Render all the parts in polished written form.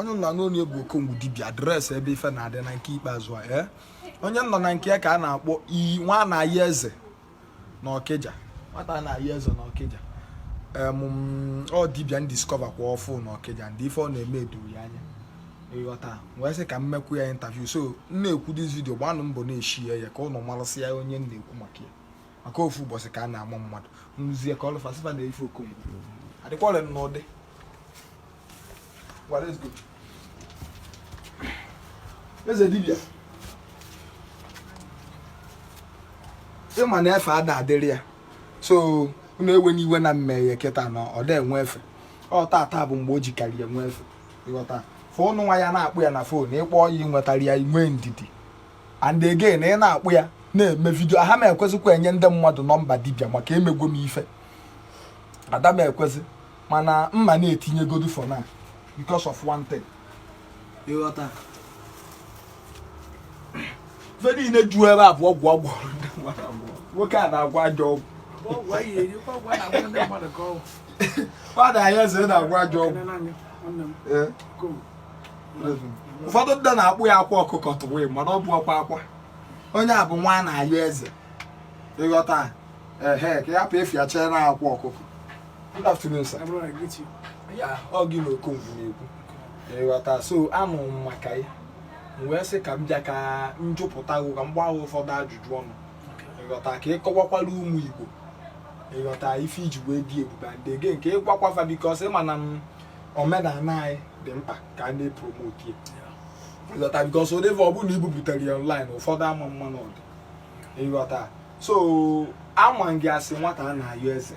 Onye nọ n'onu bụ Okongwu dibịa, address ebe ife na-adị na nke ikpeazụ a. Ee, onye nọ na nke ya ka a na-akpọ iyi nwa na-ayọ eze na Ọkịja, nwata na-ayọ eze na Ọkịja. Ọ dibịa m discover kwa ọfụ na Ọkịja, ndị ife ọ na-eme edoro ya anya, ịghọta? Wee sị ka m mekwu ya interview. So m na-ekwu this video, gbanụ mbọ na-eshare ya ka ụnụ marụsị ya onye m na-ekwu maka ya, maka ofu ụbọchị ka a na-ama mmadụ nrụzie ka ọlụfa sịfa na ife Okongwu adịkwọrị m n'ụdị. Well, let's go. Eze dibịa, ịma na efe ada adịrị ya, so unu ewena iwe na mmehie kịta na ọ da enwe efe. Ọ tata bụ mgbe o jikarị enwe efe, ịghọta? Fụ nwa ya na-akpọ ya na phone, ịkpọ ya ịnwetara ya, inwe ndidi. And again, ị na-akpọ ya na-eme video, aha m ekwezikwa enye ndị mmadụ nọmba dibịa maka emegwo m ife ada m ekwezi, mana mma na-etinyegodu for now because of one thing, ịghọta? Ife niile ju ebe a bụ ọgwụ ọgwụ nwoke a na-agwọ ajọ ọgwụ. Fada anyị eze na-agwọ ajọ ọgwụ. Ụfọdụ ndị na-akpọ ya akwa ọkụkọ tụwe, mana ọ bụ ọkwa akwa. Onye a bụ nwa a na-ayọ eze, ịghọta? Ehe, ka ya hapụ efi achere na akwa ọkụkọ. Good afternoon, sir. Ya ọ gị na Okongwu na-ekwu, ịghọta? So anụ m maka ya, m wee sị ka m bịa ka m jụpụta gị, ka m gbaa ụfọdụ ajụjụ ọnụ, ịghọta? Ka ị kọwakwala ụmụ Igbo, ịghọta, ife iji wee dị ebube, and again ka ị gwakwa fa, because ịma na m omenala anyị dị mkpa ka a na-epromote ya, ịghọta? Because ụdị ọ bụrụ na ibupụtara ya online, ụfọdụ ama mma na ọdị, ịghọta? So ama gị asị nwata a na-ayọ eze,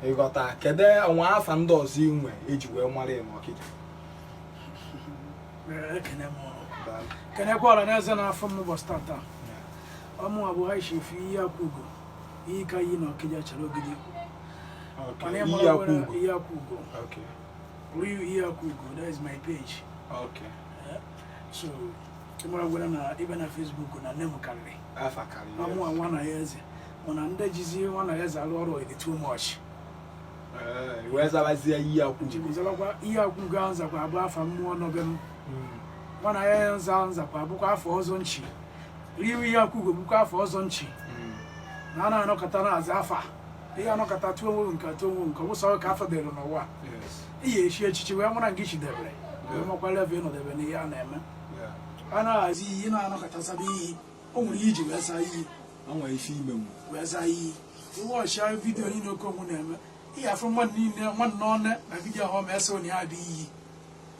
ịghọta? Kedu ọnwa afa ndị ọzọ inwe eji wee mara ya n'Ọkịja? Kenekwa ọra na eze na-afọ m ụbọchị tata. Ọmụ abụ ha chief iyi akwa ugo, iyi ka iyi na Ọkịja chara ogidi. Iyi akwa ugo. Iyi akwa ugo. Real iyi akwa ugo, that is my page. So ịmara gwara na ịbịa na Facebook na nne m karịrị ọmụ nwa na ya eze, mana ndị jizi nwa na eze alụ ọrụ dị too much. Wee zabazie iyi akwa ugo. Zabakwa iyi akwa ugo ahụ, nzakwa abụ afa mmụọ nọbe m. Nwa na ya nza nzakwa abụkwa afọ ọzọ nchi. Riwe iyi akwa ugo bụkwa afọ ọzọ nchi. Na a na-anọkọta na-aza afa ihe anọkọta tụọ onwe nke tụọ onwe nke ọ bụ sọ ka afọ dịrị n'ụwa. Ihe echi echichi wee mara nke ichidebere wee makwa level ịnọdebe na ihe a na-eme. A na-ahazi iyi na-anọkọta zaba iyi, o nwere ihe iji wee zaa iyi. Wee zaa iyi. Iwatchịa video niile Okongwu na-eme, ihe afọ mmadụ niile mmadụ n'ọnụ na video ahụ ma ese onye ya bụ iyi,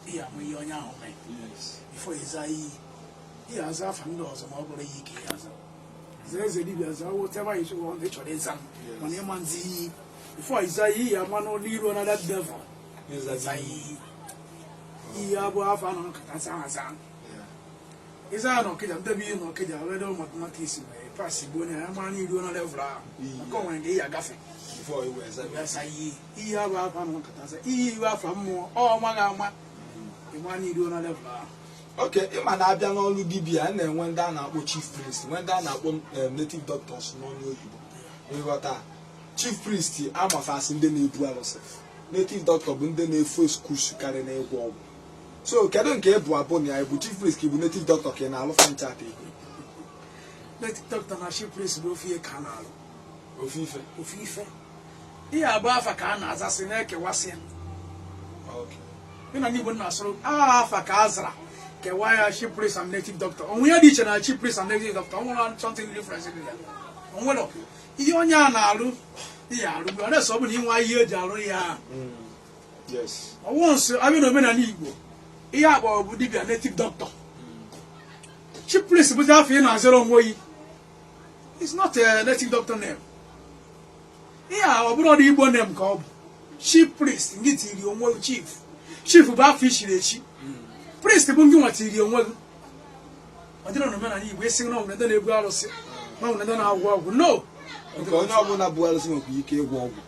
ihe ama ihe onye ahụ mee before ịza iyi. Ihe aza afa ndị ọzọ ma ọ bụrụ iyi ka ihe aza zaa eze dibịa, zaa whatever you want ị chọrọ ịza m, mana ịma nzi iyi. Before ịza iyi, ya ama n'ụlọ iru na that devil ịza iyi. Iyi abụ afọ anọ nkata aza aza ịza ya n'Ọkịja ndebe iyi n'Ọkịja wee debe mathematics wee pass gbuo onye ya mara n'iru na level ahụ, maka o nwere nke iyi agafe ịza iyi. Iyi abụ afọ anọ nkata aza iyi iwe afa mmụọ ọ maghị ama ịma n'iru na level ahụ. Ok, ịma na-abịa n'ọrụ dibịa, a na-enwe ndị a na-akpọ chief priest, nwee ndị a na-akpọ native doctors n'ọnụ oyibo, ịghọta? Chief priest amafasị ndị na-ebu arụsị, native doctor bụ ndị na-efu eskusu karị na ịgwọ ọgwụ. So kedu nke ịbụ abụ na ya? Bụ chief priest ka ị bụ native doctor, ka ị na-alụ fanchat ego? Native doctor na chief priest bụ ofu ihe ka a na-alụ. Ofu ife. Ofu ife. Ihe abụ afa ka a na-azasị na-ekewasị ya. Dị na Igbo na-asụrụ afa ka a zara kewaa ya, chief priest and native doctor. Onwe ihe dị iche na chief priest and native doctor? Onwere something difference dị ya? Onwere ihe onye a na-arụ ihe arụ ọ na-eso ọ bụ na inwe ihe eji arụ ya. Ọwụ nsị abịa na omenala Igbo, ihe akpọrọ bụ dibịa native doctor. Chief priest bụzi afọ ị na-azara onwe gị. It's not a native doctor name. Ihe a ọ bụrụ na Igbo name ka ọ bụ chief priest, ngị tiri onwe gị chief. Chief bụ afọ ichiri echi, priest bụ ngị nwa tiri onwe gị. Ọ dịrọ n'omenala Igbo esi na ọnwere ndị na-ebu arụsị na ọnwere ndị na-agwọ ọgwụ, no. Nke onye ọbụla bụ arụsị nwekwa ike ịgwọ ọgwụ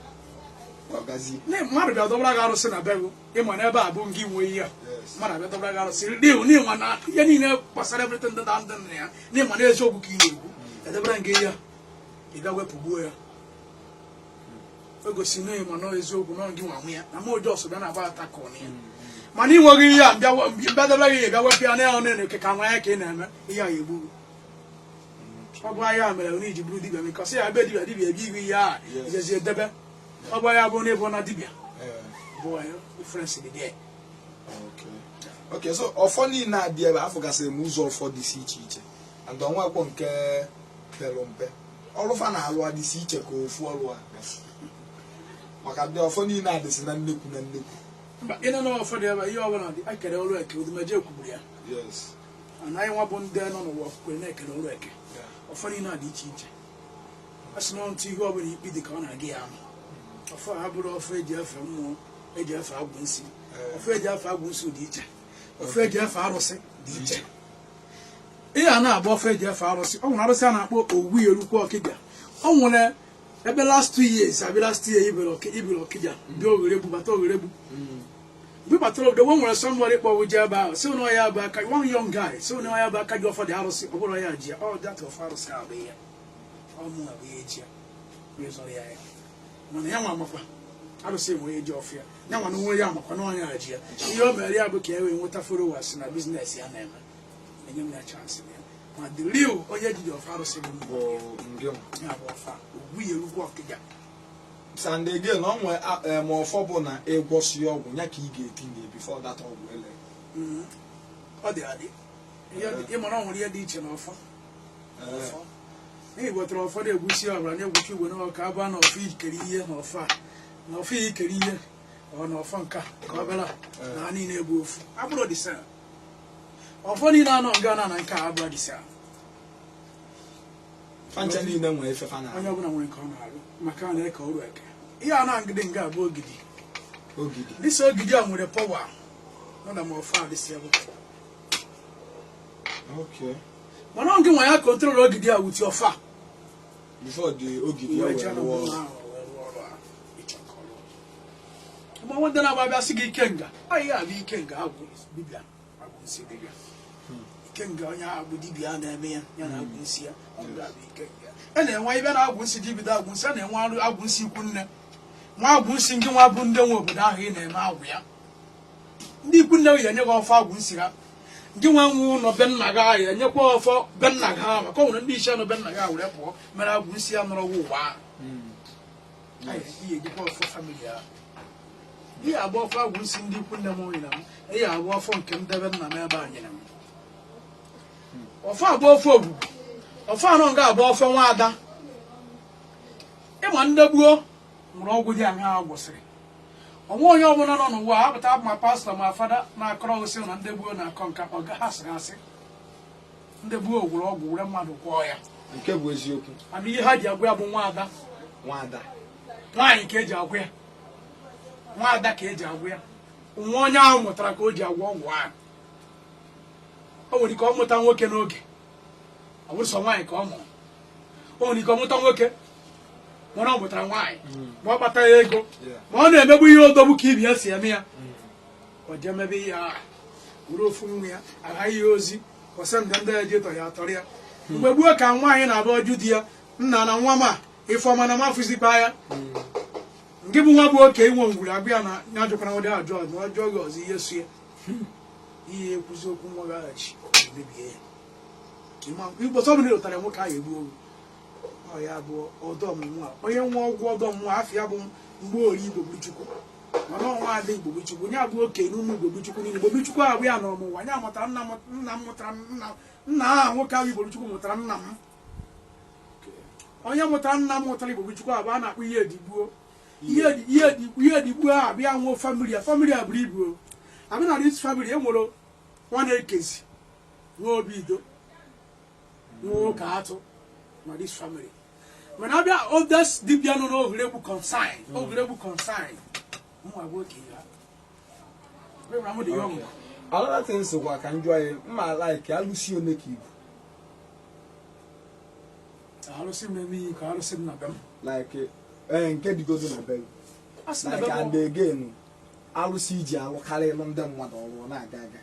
ọgazi. Mmadụ bịa dọbara gị arụsị na be gị, ịma na ebe a bụ ngị nwe ihe a. Mmadụ abịa dọbara gị arụsị n'ịma na ihe niile gbasara everything dị na ndị na ya, n'ịma na eziokwu ka ị na-ekwu, edebere gị ya, ị bịa wepụgbuo ya, o gosi na ịma na eziokwu na gị nwa nwe ya na ma ụjọ ọsọ bịa na-agba atakọ na ya. Mana ị nweghị ihe a mbịa debe gị, bịa wepụ ya na ya na ka nwa ya ka ị na-eme ihe a egbu. Ọ bụ ahịa mere na iji bụrụ dibịa, mekọsị ya ebe dibịa dibịa ebe igwe ihe a ijezie debe. Ọ bụ ya bụ na ịbụ na dibịa bụ difference dị there. Okay, so ọfọ niile a dị ebe afọ gasịrị m ụzọ ọfọ dịsị iche iche, and onwekwọ nke pere mpe. Ọrụfa na-alụ adịsị iche ka ofu ọrụ a gasị, maka ndị ọfọ niile a dịsị na nnekwu na nnekwu. Mba, ị nọ n'ụfọdụ ebe ihe ọbụla dị ekere ọrụ eke, odumeje kwuburu ya. Anaghị nwa bụ ndị nọ n'ụwa kwere na-ekere ọrụ eke. Ọfọ niile a dị iche iche, a sị na ntụ ihe ọbụla ikpi dị ka ọ na-aga ya ama. Ọfọ a bụrụ ọfọ eji efe mmụọ, eji efe agwụ nsị. Ọfọ eji efe agwụ nsị dị iche, ọfọ eji efe arụsị dị iche. Ihe a na-agba ọfọ eji efe arụsị, ọ nwere arụsị a na-akpọ owu erukwu ọkịja. Ọ nwere ebe last 2 years abi last year ibere ọkịja bịa Ogheregbu, bata Ogheregbu. Mgbe ị batara obodo, o nwere somebody kpọwụ je ebe ahụ, si na ya bụ aka, one young guy, si na ya bụ aka ji ọfọ dị arụsị. Ọ bụrụ ya ji ya, ọ data ọfọ arụsị ahụ bụ ihe ọ mụ bụ ihe eji ya wee zọrọ ya ya. Mana ya nwa amakwa arụsị nwere eji ọfụ ya, ya nwa na onwe ya amakwa na onye ji ya. Ihe o mere ya bụ ka e wee nweta followers na business ya na-eme. Enye m ya chance ya, ma the real onye ji ọfọ arụsị bụ mbụ. Bụ ndị Ya bụ ọfọ ogwu ya erukwu ọkịja. And again, ọ nwe ma ọfọ bụ na ịgwọsi ọgwụ ya ka ị ga-etinye before that ọgwụ ele. Ọ dị adị. Ịmara ọ nwere ihe dị iche na ọfọ. Ọfọ n'ihi wetara ọfọ na-egwusi ọbara na-egwuchi igwe n'ọka abụọ na ọfọ ikere ihe, na ọfọ a na ọfọ ya ikere ihe, ọ na ọfọ nka ka ọ bịara na ha niile bụ ofu abụrụ the same. Ọfọ niile anọ nga na nke a abụọ the same. Fancha niile nwere ife fa na Onye ọbụla nwere nke ọ na-arụ, maka a na-eke ọrụ eke. Ihe a na-agịdị nga abụ ogidi. Ogidi. Dịsa ogidi a nwere power nọ na ma ọfọ a dịsị ebe. Mana ọ gị nwa ya control ogidi a with your fa Before the ogidi ya wee wee jee na rụọ mmụọ ọrụ. Ahụ wee rụọ ọrụ ahụ ịchọ ka ọ rụọ. Mgbe nwanne na-agba abịa sị gị ikenga, ọ ihe a bụ ikenga agwụ dibịa, agwụ nsị dibịa. Ikenga onye ahụ bụ dibịa a na-eme ya, ya na agwụ nsị ya, ọ ga-abụ ikenga. A na-enwe ibe na agwụ nsị dibido agwụ nsị, a na-enwe arụ agwụ nsị ikwu nne, nwa agwụ nsị ngị nwa bụ ndị nwe obodo ahụ ị na-eme agwụ ya. Ndị ikwu nne ya enye gị ọfọ agwụ nsị ha. Gị nwa nwe ụlọ be nna gị ahụ enyekwa ọfọ be nna gị ahụ, maka ọ nwere ndị isi anọ be nna gị ahụ were pụọ mere agwụ nsị ya nọrọ ụwa ahụ. Ihe ejikwa ọfọ family ahụ, ihe agba ọfọ agwụ nsị ndị ikwu nne m nyere m, ihe agba ọfọ nke m debe nna m ebe a nyere m ọfọ, agba ọfọ ogbugbu, ọfọ anọ nga agba ọfọ nwaada. Ịma ndị gboo nwere ọgwụ dị aṅa gwụsịrị onwe onye ọbụla nọ n'ụwa apụta, ma pastọ ma fada na-akọrọ osi na ndị gboo na-akọ nka ọ ga ha sịrị asị ndị gboo gwụrụ ọgwụ were mmadụ gwọọ ya. Nke bụ eziokwu. Mana ihe ha ji agwụ ya bụ nwaada. Nwada. Nwaanyị ka eji agwụ ya, nwaada ka eji agwụ ya. Nwa onye ahụ mụtara ka o ji agwọ ọgwụ ahụ. O nwere ike ọ mụta nwoke n'oge, ọ bụrụ sọ nwaanyị ka ọ mụrụ. O nwere ike ọ mụta nwoke, mana ọ mụtara nwaanyị, ma ọ kpata ya ego, ma ọ na-emegbu ihe odogwu ka ibi ya si eme ya. O jee mebe ihe ahụ were ofu nwa ya aghaghị ya ozi kwụsị ndị ndị ya ji tọrọ ya atọrọ ya. Mgbe gboo ka nwaanyị na-abụ ọjụ di ya, nna na nwa m a ifeọma na mafụzikwa ya. Nke bụ nwa bụ oke inwe ngwuru agụ ya na ya jụkwara ụdị ajụ ọzọ ọjọọ gị ọzọ ihe sue ihe ekwuzi okwu nwa gị aghachi mebie ya. Ụbọchị ọbụla ịlụtara nwoke ahụ egbu ogu ọ ya bụ ọdọ ọmụmụ a. Onye nwe ọgwụ ọdọ ọmụmụ afọ ya bụ mgbe ori Igbo bụ Chukwu, mana ọnwa ada Igbo bụ Chukwu, ya bụ oke n'ụmụ Igbo bụ Chukwu niile. Igbo bụ Chukwu ahụ ya nọrọ m ụwa ya mụtara nna m, nna m mụtara nna nna ahụ. Nwoke ahụ Igbo bụ Chukwu mụtara nna m. Onye mụtara nna m mụtara Igbo bụ Chukwu abụ a na-akpọ ihe edigbuo ihe edigbuo ahụ abịa nwụọ. Family a, family a buru ibu o. Abịa na this family, e nwere nwa na-ekezi nwa obi ido nwa ụka atụ na this family. Mana abịa oldest dibịa nọ n'Ohuregbu concern, Ohuregbu concern, mụ abụ okenye ha. Wee mụ dị young. Another thing sokwa ka njụ anyị mma, like alụsi one ka ibu. Arụsị m na-eme iyi ka arụsị m na be m? Like ee, nke dịgodo na be gị. A sị na like be m and again, alụsị iji alụkarị ịlụ ndị mmadụ ọrụ ọ na-aga aga.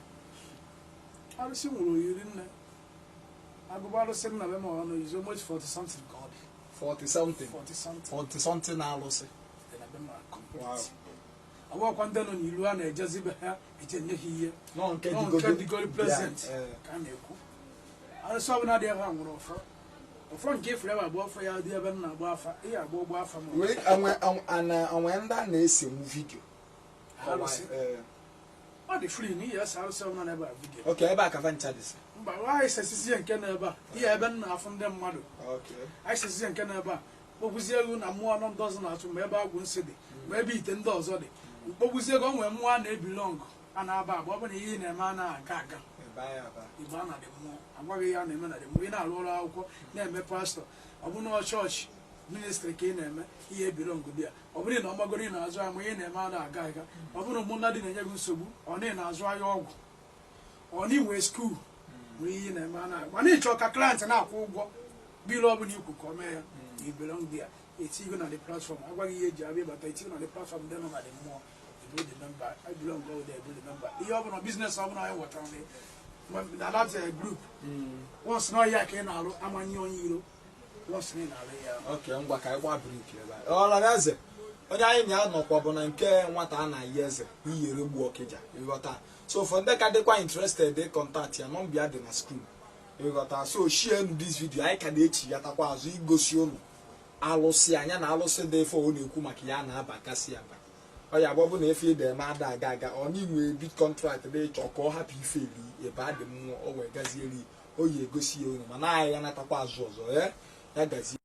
Arụsị nwere oyiri nne agụba. Arụsị m na be m ọ nọ is almost 40 something ka ọ dị. 40 something? 40 something. 40 something na alụsị? Dị na be m complete. Ọbụkwa ndị nọ n'ilu a na-ejezi be ha eje nye ha ihe. Nọ nke Nọ nke dịgodo dịgoro present bịa, ka a na-ekwu. Arụsị ọbụla dị ebe a nwere ọfọ. Ọfọ nke ifuru ebe agba ọfọ ya dị ebe m na-agba afa, ihe agba ụgbọ afa ma. Wee onwe ndị a na-esenwu video? Arụsị? Ee. Ọ dị free n'ihi ese arụsị ọbụla n'ebe a video. Ok, ebe a ka vancha dịsị? Mba, anyị sesizie nke nọ ebe a, ihe ebe m na-afụ ndị mmadụ. Anyị sesizie nke nọ ebe a, kpọgbuzie ego na mmụọ nọ ndị ọzọ na-achụ, ma ebe agwụ nsị dị, ma ebe ite ndị ọzọ dị. Mkpọgbuzie ego o nwee mmụọ a na-ebilong a na-aba agba. Ọ bụ na ihe ị na-eme anaghị aga aga, Ebe anyị aba. Igbo a na dị mmụọ agwaghị ihe a na-eme na dị mmụọ. Ị na-arụ ọrụ akwụkwọ, na-eme pastọ, ọ bụ na chọọchị ministry ka ị na-eme ihe, ebelong dị ya. Ọ bụrụ na ọ gbagoro, ị na-azụ ahịa, ma ihe na-eme anaghị aga aga, ọ bụrụ na ụmụnna dị na-enye gị nsogbu, ọ na ị na-azụ ahịa ọgwụ, ọ na inwe school nwere ihe ị na-eme anaghị, mana ịchọ ka client na-akwụ ụgwọ bill ọbụla ikwu ka ọ mee ya, ibelong dị ya. Etigo na the platform, agwaghị ihe eji abịa ịbata. Etigo na the platform ndị nọ na the mmụọ, ebu the member, I belong go there, ebu the member. Ihe ọbụla, business ọbụla anyị wetara na that group, once na ọhịa ka ị na-alụ, amanye onye iro, once na ị na-alụ ya. Ok, ngwa, ka anyị gba break ebe a. Ọla na eze onye anyị na-anọkwa bụ na nke nwata a na-ayi eze iyere gbu Ọkịja, ịghọta? So for ndị ka dịkwa interested, contact ya, nọmba ya dị na screen, ịghọta? So share nu this video. Anyị ka na-echi ya takwa azụ igosi ụnụ alụsị anya na alụsị dị ife ọ na-ekwu maka ya na-abakasị aba. Ọ ya bụ, ọ bụ na efe ị eme ada aga aga, ọ na inwe big contract dị ịchọ ka ọ hapụ ife eri ebe a dị mmụọ, o wee gazieri o yi egosi ya unu, mana anyị ya natakwa azụ ọzọ. Ya gazie.